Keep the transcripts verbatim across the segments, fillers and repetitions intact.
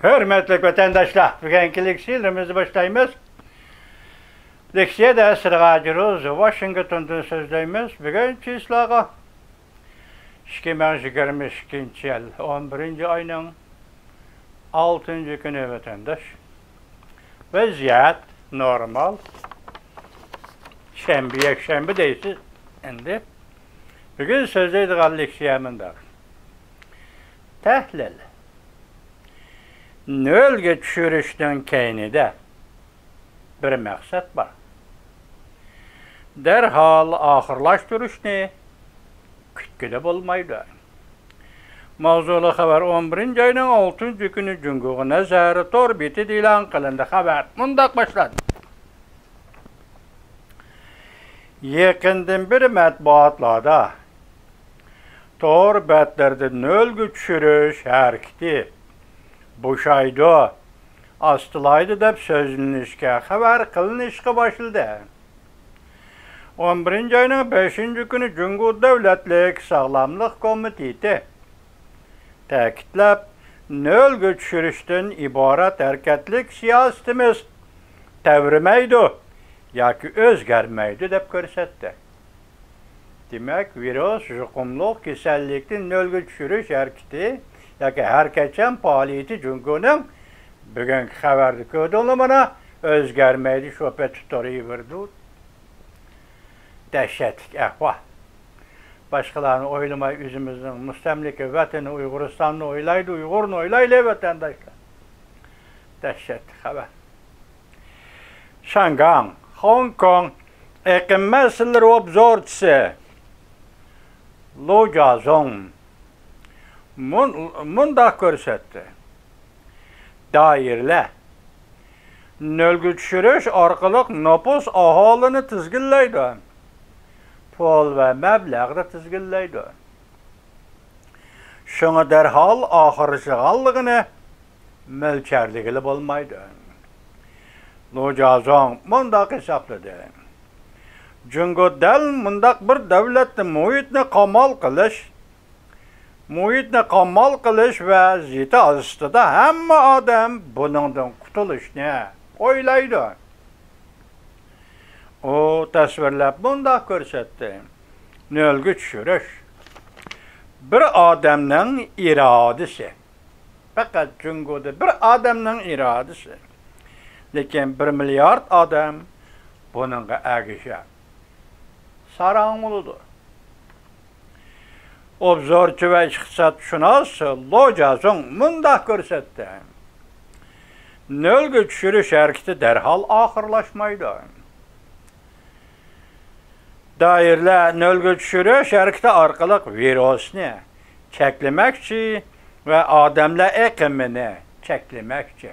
ھۆرمەتلىك ۋەتەنداشلار، بۈگۈنكى لېكسىيەلىرىمىزنى باشلايمىز. لېكسىيەدە سىرغاجىروز ۋاشىنگتوندىن سۆزلەيمىز. بۈگۈن چىسلاغا ئىككى مىڭ يىگىرمە ئىككىنچى يىل ئون بىرىنچى ئاينىڭ ئالتىنچى كۈنى، ۋەتەنداش. ۋەزىيەت نورمال. شەنبە، يەكشەنبە دەيسىز ئەمدى. بۈگۈن سۆزلەيدىغان لېكسىيە مۇنداق. تەھلىل. نۆلگە چۈشۈرۈشنىڭ كەينىدە بىر مەقسەت بار. دەرھال ئاخىرلاشتۇرۇشنى كۈتكىلى بولمايدۇ. ماۋزۇلۇق خەۋەر ئون بىرىنچى ئاينىڭ ئالتىنچى كۈنى جۇڭگوغا نەزەر تور بېتىدە ئېلان قىلىندى. خەۋەر مۇنداق باشلاندى. يېقىندىن بېرى مەتبۇئاتلاردا تور بەتلىرىدە نۆلگە چۈشۈرۈش ھەرىكىتى بوشايدۇ، ئاستىلايدۇ دەپ سۆزلىنىشكە، خەۋەر قىلىنىشقا باشلىدى. ئون بىرىنچى ئاينىڭ بەشىنچى كۈنى جۇڭگو دۆلەتلىك ساغلاملىق كومىتېتى تەكىتلەپ، نۆلگە چۈشۈرۈشتىن ئىبارەت ھەرىكەتلىك سىياسىتىمىز تەۋرىمەيدۇ ياكى ئۆزگەرمەيدۇ دەپ كۆرسەتتى. دېمەك، ۋىرۇس يۇقۇملۇق كېسەللىكنى نۆلگە چۈشۈرۈش ھەرىكىتى ياكى ھەرىكەتچان پائالىيىتى جۇڭگونىڭ بۈگۈنكى خەۋەردە كۆردۈڭلار مانا، ئۆزگەرمەيدۇ، شۇ پەتتە تۇرۇۋېرىدۇ. دەھشەتلىك ئەھۋال. باشقىلارنى ئويلىماي، ئۆزىمىزنىڭ مۇستەملىكە ۋەتىنى ئۇيغۇرىستاننى ئويلايدۇ، ئۇيغۇرنى ئويلايلى، ۋەتەنداشلار. دەھشەتلىك خەۋەر. شياڭگاڭ، خوڭكوڭ ئېقىم مەسىلىلىرى ئوبزورچىسى لو جيازۇڭ مۇن-، مۇنداق كۆرسەتتى. دائىرىلەر نۆلگە چۈشۈرۈش ئارقىلىق نوپۇس، ئاھالىنى تىزگىنلەيدۇ، پۇل ۋە مەبلەغنى تىزگىنلەيدۇ. شۇڭا دەرھال ئاخىرلىشىدىغانلىقىنى مۆلچەرلىگىلى بولمايدۇ. لو جيازۇڭ مۇنداق ھېسابلىدى: جۇڭگو دەل مۇنداق بىر دۆلەتتە مۇھىتنى قامال قىلىش، مۇھىتنى قامال قىلىش ۋەزىيىتى ئاستىدا ھەممە ئادەم بۇنىڭدىن قۇتۇلۇشنى ئويلايدۇ. ئۇ تەسۋىرلەپ مۇنداق كۆرسەتتى: نۆلگە چۈشۈرۈش بىر ئادەمنىڭ ئىرادىسى. پەقەت جۇڭگودا بىر ئادەمنىڭ ئىرادىسى. لېكىن بىر مىليارد ئادەم بۇنىڭغا ئەگىشەر. ساراڭ بولىدۇ. ئوبزورچى ۋە ئىقتىسادشۇناس لو جيازۇڭ مۇنداق كۆرسەتتى: نۆلگە چۈشۈرۈش ھەرىكىتى دەرھال ئاخىرلاشمايدۇ. دائىرىلەر نۆلگە چۈشۈرۈش ھەرىكىتى ئارقىلىق ۋىرۇسنى چەكلىمەكچى ۋە ئادەملەر ئېقىمىنى چەكلىمەكچى.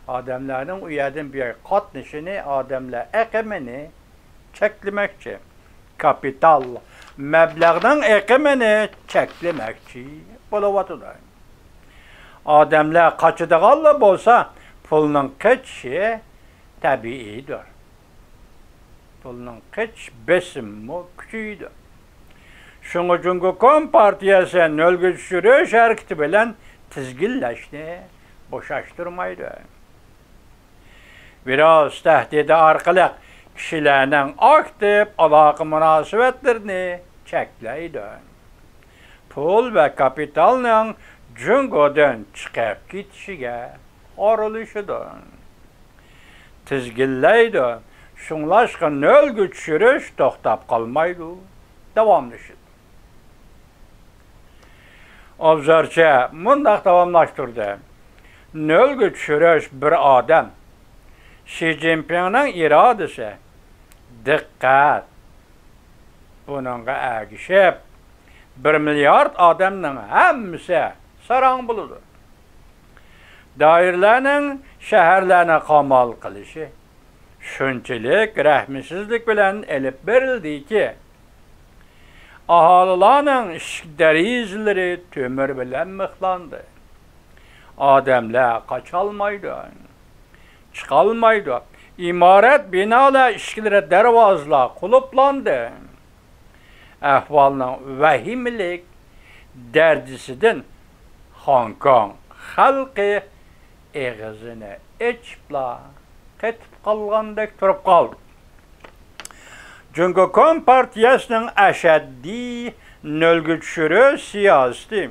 ئادەملەرنىڭ ئۇ يەردىن بۇ يەرگە قاتنىشىنى، ئادەملەر ئېقىمىنى چەكلىمەكچى. كاپىتال، مەبلەغنىڭ ئېقىمىنى چەكلىمەكچى بولۇۋاتىدۇ. ئادەملەر قاچىدىغانلا بولسا، پۇلنىڭ قېچىشى تەبىئىيدۇر. پۇلنىڭ قېچىش بېسىمىمۇ كۈچىيىدۇ. شۇڭا جۇڭگو كومپارتىيەسى نۆلگە چۈشۈرۈش ھەرىكىتى بىلەن تىزگىنلەشنى بوشاشتۇرمايدۇ. ۋىرۇس تەھدىتى ئارقىلىق كىشىلەرنىڭ ئاكتىپ ئالاقە مۇناسىۋەتلىرىنى چەكلەيدۇ. پۇل ۋە كاپىتالنىڭ جۇڭگودىن چىقىپ كېتىشىگە ئارىلىشىدۇ. تىزگىنلەيدۇ. شۇڭلاشقا نۆلگە چۈشۈرۈش توختاپ قالمايدۇ، داۋاملىشىدۇ. ئوبزورچى مۇنداق داۋاملاشتۇردى: نۆلگە چۈشۈرۈش بىر ئادەم، شى جىنپىڭنىڭ ئىرادىسى، دىققەت! بۇنىڭغا ئەگىشىپ، بىر مىليارد ئادەمنىڭ ھەممىسى ساراڭ بولىدۇ. دائىرىلەرنىڭ شەھەرلەرنى قامال قىلىشى شۇنچىلىك رەھمسىزلىك بىلەن ئېلىپ بېرىلدىكى، ئاھالىلارنىڭ ئىشىك دېرىزىلىرى تۆمۈر بىلەن مىخلاندى. ئادەملەر قاچالمايدۇ، چىقالمايدۇ. ئىمارەت، بىنالار ئىشىكلىرى، دەرۋازىلار قۇلۇپلاندى. ئەھۋالنىڭ ۋەھىمىلىك دەرىجىسىدىن خوڭكوڭ خەلقى ئېغىزىنى ئېچىپلا قېتىپ قالغاندەك تۇرۇپ قالدى. جۇڭگو كومپارتىيەسىنىڭ ئەشەددىي نۆلگە چۈشۈرۈش سىياسىتى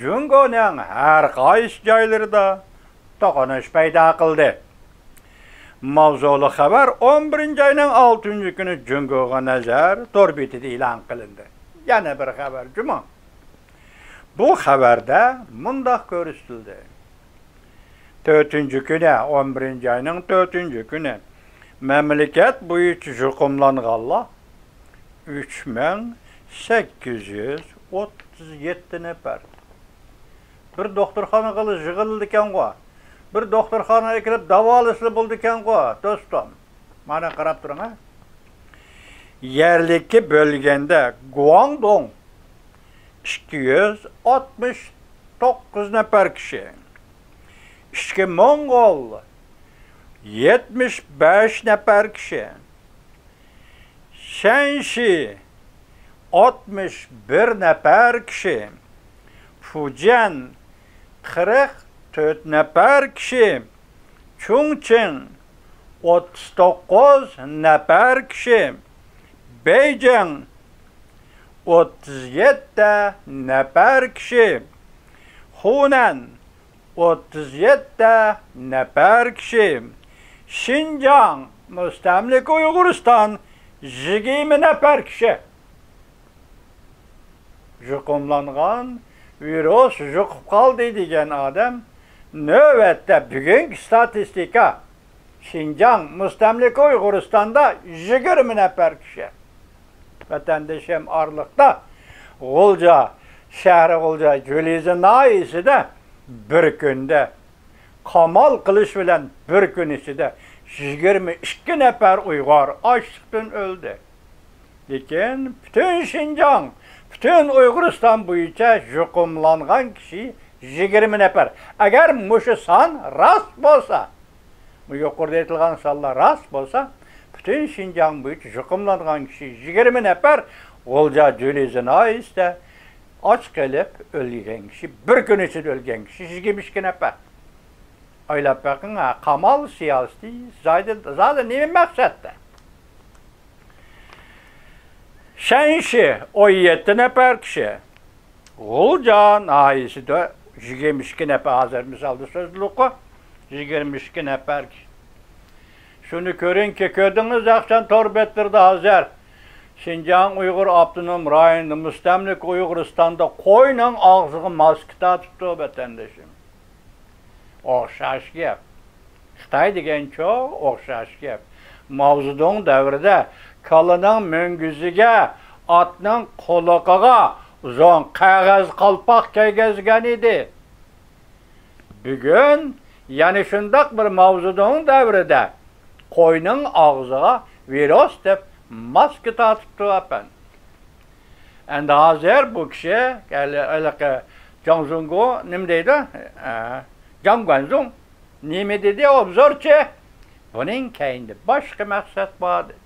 جۇڭگونىڭ ھەر قايسى جايلىرىدا توقۇنۇش پەيدا قىلدى. ماۋزۇلۇق خەۋەر ئون بىرىنچى ئاينىڭ ئالتىنچى كۈنى جۇڭگوغا نەزەر تور بېتىدە ئېلان قىلىندى. يەنە بىر خەۋەر جۇمۇ. بۇ خەۋەردە مۇنداق كۆرسىتىلدى. تۆتىنچى كۈنى، ئون بىرىنچى ئاينىڭ تۆتىنچى كۈنى مەملىكەت بويىچە يۇقۇملانغانلار ئۈچ مىڭ سەككىز يۈز ئوتتۇز يەتتە نەپەر. بىر دوختۇرخانىغىلا يىغىلىدىكەنغۇ. بىر دوختۇرخانىغا كىرىپ داۋالىسىلا بولىدىكەنغۇ، دوستۇم. مانا قاراپ تۇرۇڭ ھە. يەرلىككە بۆلگەندە گۇاڭدۇڭ ئىككى يۈز ئاتمىش توققۇز نەپەر كىشى، ئىچكى موڭغۇل يەتمىش بەش نەپەر كىشى، شەنشى ئاتمىش بىر نەپەر كىشى، فۇجيەن قىرىق تۆت نەپەر كىشى، چۇڭچىڭ ئوتتۇز توققۇز نەپەر كىشى، بېيجىڭ ئوتتۇز يەتتە نەپەر كىشى، خۇنەن ئوتتۇز يەتتە نەپەر كىشى، شىنجاڭ مۇستەملىكە ئۇيغۇرىستان يىگىرمە نەپەر كىشى. يۇقۇملانغان، ۋىرۇس يۇقۇپ قالدى دېگەن ئادەم، نۆۋەتتە بۈگۈنكى ستاتىستىكا، شىنجاڭ مۇستەملىكە ئۇيغۇرىستاندا يىگىرمە نەپەر كىشى. ۋەتەندىشىم ئارىلىقتا غۇلجا شەھىرى، غۇلجا جۈلىزا ناھىيىسىدە بىر كۈندە قامال قىلىش بىلەن بىر كۈن ئىچىدە يىگىرمە ئىككى نەپەر ئۇيغۇر ئاچلىقتىن ئۆلدى. لېكىن پۈتۈن شىنجاڭ، پۈتۈن ئۇيغۇرىستان بويىچە يۇقۇملانغان كىشى يىگىرمە نەپەر. ئەگەر مۇشۇ سان راست بولسا، بۇ يۇقىرىدا ئېيتىلغان سانلار راست بولسا، پۈتۈن شىنجاڭ بويىچە يۇقۇملانغان كىشى يىگىرمە نەپەر، غۇلجا جۈلىزا ناھىيىسىدە ئاچ قېلىپ ئۆلگەن كىشى، بىر كۈن ئىچىدە ئۆلگەن كىشى يىگىرمە ئىككى نەپەر. ئويلاپ بېقىڭ، ھە، قامال سىياسىتى زادى، زادى نېمە مەقسەتتە؟ شەنشى ئون يەتتە نەپەر كىشى، غۇلجا ناھىيىسىدە يىگىرمە ئىككى نەپەر، ھازىر مىسالدا سۆزلىدۇققۇ، يىگىرمە ئىككى نەپەر كىشى. شۇنى كۆرۈڭكى، كۆردىڭىز ياخشىچان تور بەتلىرىدە ھازىر شىنجاڭ ئۇيغۇر ئاپتونوم رايونىدا، مۇستەملىكە ئۇيغۇرىستاندا قوينىڭ ئاغزىغا ماسكا تارتىپتۇ، ۋەتەندىشىم. ئوخشاش گەپ. خىتاي دېگەنچۇ ئوخشاش گەپ. ماۋزېدۇڭ دەۋرىدە كالىنىڭ مۈڭگۈزىگە، ئاتنىڭ قۇلىقىغا ئۇزۇن قەغەز قالپاق كىيگۈزگەن ئىدى. بۈگۈن يەنە شۇنداق بىر ماۋزېدۇڭ دەۋرىدە قوينىڭ ئاغزىغا ۋىرۇس دەپ ماسكا تارتىپتۇ، ئەپەندى. ئەمدى ھازىر بۇ كىشى، ھېلىقى جاڭ زۇڭگۇ نېمە دەيدۇ؟ ئە، جاڭ گۇەنزۇڭ نېمە دېدى، ئوبزورچى؟ بۇنىڭ كەينىدە باشقا مەقسەت بار، دېدى.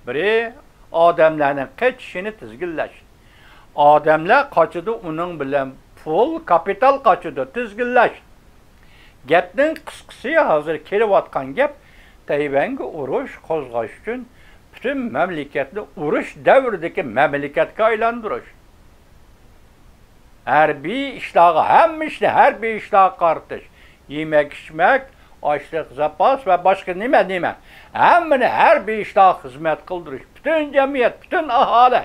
بىرى، ئادەملەرنىڭ قېچىشىنى تىزگىنلەش. ئادەملەر قاچىدۇ، ئۇنىڭ بىلەن پۇل، كاپىتال قاچىدۇ، تىزگىنلەش. گەپنىڭ قىسقىسى، ھازىر كېلىۋاتقان گەپ، تەيۋەنگە ئۇرۇش قوزغاش ئۈچۈن پۈتۈن مەملىكەتنى ئۇرۇش دەۋرىدىكى مەملىكەتكە ئايلاندۇرۇش. ھەربىي ئىشلارغا، ھەممە ئىشنى ھەربىي ئىشلارغا قارىتىش. يېمەك-ئىچمەك، ئاشلىق زاپاس ۋە باشقا نېمە-نېمە. ھەممىنى ھەربىي ئىشلارغا خىزمەت قىلدۇرۇش. پۈتۈن جەمئىيەت، پۈتۈن ئاھالە.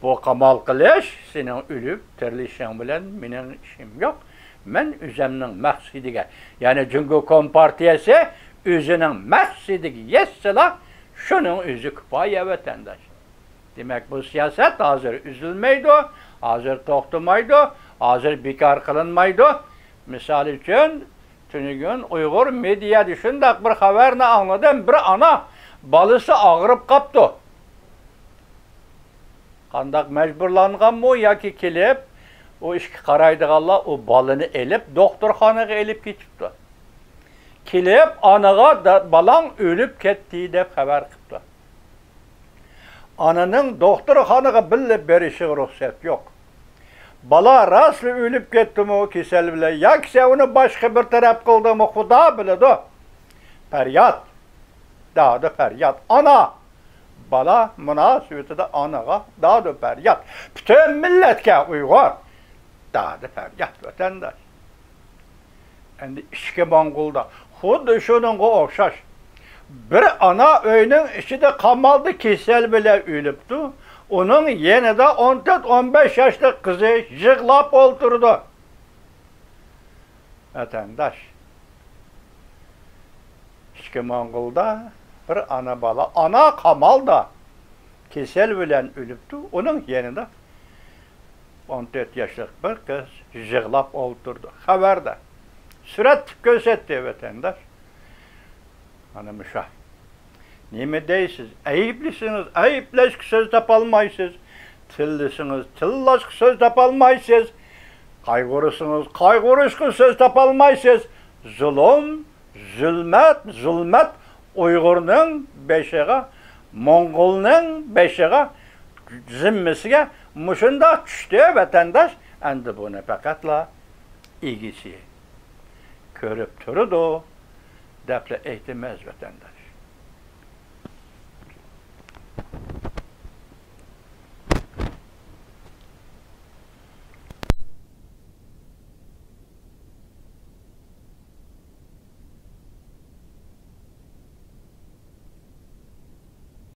بۇ قامال قىلىش سېنىڭ ئۆلۈپ تىرىلىشىڭ بىلەن مېنىڭ ئىشىم يوق. مەن ئۆزۈمنىڭ مەقسىتىگە، يەنى جۇڭگو كومپارتىيەسى ئۆزىنىڭ مەقسىتىگە يەتسىلا، شۇنىڭ ئۆزى كۇپايە، ۋەتەنداش. دېمەك، بۇ سىياسەت ھازىر ئۈزۈلمەيدۇ، ھازىر توختىمايدۇ، ھازىر بىكار قىلىنمايدۇ. مىسال ئۈچۈن، تۈنۈگۈن ئۇيغۇر مېدىيادا شۇنداق بىر خەۋەرنى ئاڭلىدىم، بىر ئانا بالىسى ئاغرىپ قاپتۇ. قانداق، مەجبۇرلانغانمۇ ياكى كېلىپ، ئۇ ئىشقا قارايدىغانلار ئۇ بالىنى ئېلىپ دوختۇرخانىغا ئېلىپ كېتىپتۇ. كېلىپ ئانىغا دا، «بالاڭ ئۆلۈپ كەتتى» دەپ خەۋەر قىپتۇ. ئانىنىڭ دوختۇرخانىغا بىللە بېرىشىغا رۇخسەت يوق. بالا راستلا ئۆلۈپ كەتتىمۇ كېسەل بىلەن، ياكى سەن ئۇنى باشقا بىر تەرەپ قىلدىڭمۇ، خۇدا بىلىدۇ. پەرياد، دادۇ پەرياد. ئانا، بالا مۇناسىۋىتىدە ئانىغا دادۇ پەرياد. پۈتۈن مىللەتكە ئۇيغۇر دادۇ پەرياد، ۋەتەنداش. ئەمدى ئىچكى موڭغۇلدا خۇددى شۇنىڭغا ئوخشاش. بىر ئانا ئۆينىڭ ئىچىدە قامالدا كېسەل بىلەن ئۆلۈپتۇ. ئۇنىڭ يېنىدا ئون تۆت، ئون بەش ياشلىق قىزى يىغلاپ ئولتۇرىدۇ. ۋەتەنداش، ئىچكى موڭغۇلدا بىر ئانا بالا، ئانا قامالدا كېسەل بىلەن ئۆلۈپتۇ. ئۇنىڭ يېنىدا ئون تۆت ياشلىق بىر قىز يىغلاپ ئولتۇرىدۇ. خەۋەردە سۈرەتلىك كۆرسەتتى، ۋەتەنداش. مانا مۇشۇ. نېمە دەيسىز؟ ئەيىبلىسىڭىز، ئەيىبلەشكە سۆز تاپالمايسىز. تىللىسىڭىز، تىللاشقا سۆز تاپالمايسىز. قايغۇرسىڭىز، قايغۇرۇشقا سۆز تاپالمايسىز. زۇلۇم، زۇلمەت، زۇلمەت ئۇيغۇرنىڭ بېشىغا، موڭغۇلنىڭ بېشىغا، زىممىسىگە مۇشۇنداق چۈشتى، ۋەتەنداش. ئەمدى بۇنى پەقەتلا ئىگىسى كۆرۈپ تۇرىدۇ، دەپلا ئېيتىمىز، ۋەتەنداش.